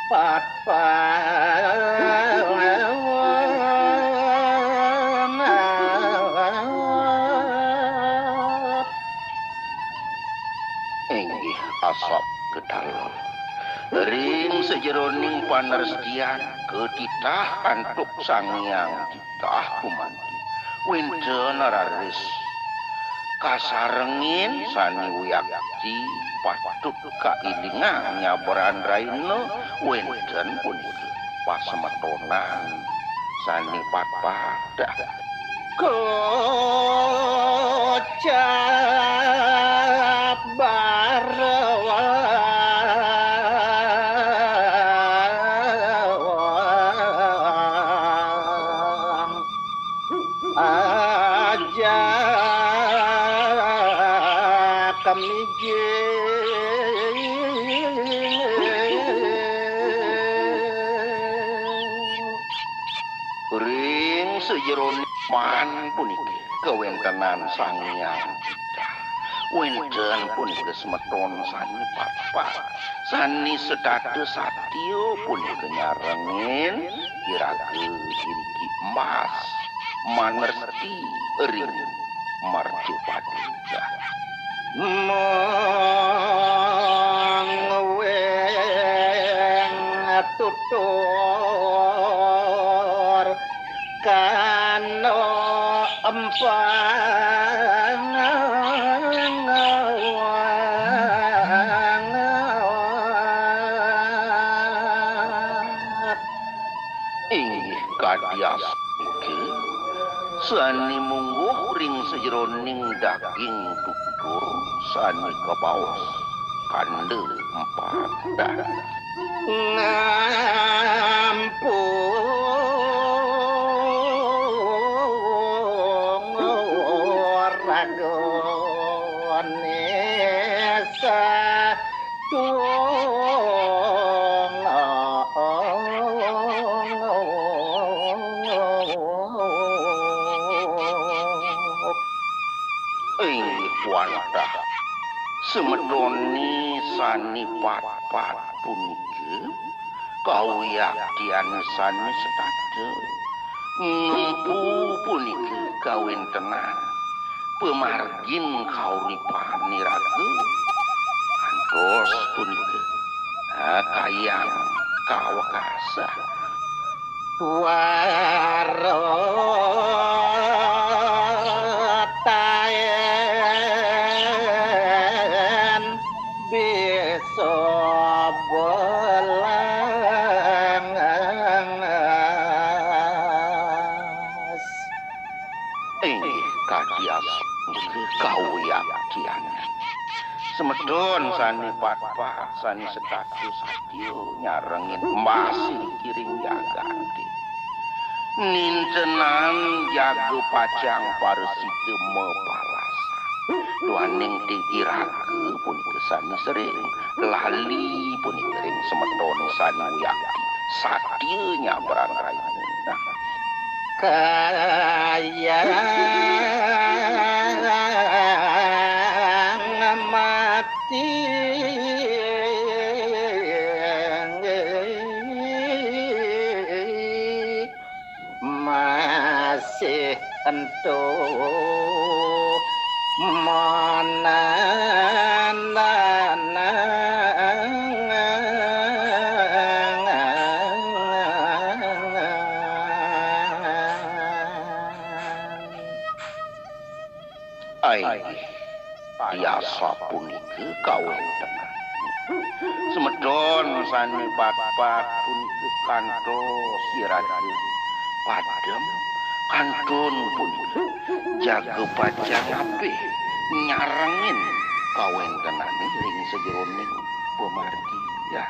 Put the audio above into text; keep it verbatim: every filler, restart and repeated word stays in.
Patpat. Inggih asap gedalem. Ring sajeroning panerestian katitah antuk Sang Hyang Titah gumanti. Wénten raris kasarengin sané wiakti patut kailingang nyabrang raina, wénten punika pasemetonan sané patpat. Kocap barwang aja kamijing. Ring sajeroning pan puniki kawéntenan Sang Hyang Titah. Wénten punika semeton sané patpat, sané setata satia punika nyarengin iraga iriki emas manerti ring Mercapada. Mung wéng tutur kana empang. Inggih kadi asapunika, sané mungguh ring sajeroning daging tutur sané kabaos kanda empat. Ngampung ragané sa Inggih wantah, semetoné sané patpat punika kawiaktiané sané setata. Ngempu punika kawéntenan pamargin kauripan iraga. Antos punika, ah, kayang kawekasah. Warataén bisa belangas. Inggih kadi asapunika kawiaktiané. Semeton sané patpat, sané setata satia nyarengin emas iriki ring jagaté. Nintenan jaga pacang parasida mapalasan. Duaning ti iraga punika sané sering lali punika ring semeton sané wiakti satia nyabrang raina. Kayang mati masih ento mananangan. Ai, biasa punika kawéntenan. Semeton sané patpat punika kantos iraga padem, kantun punika jaga pacang apih nyarengin kawéntenané ring sajeroning pamargi. Ya.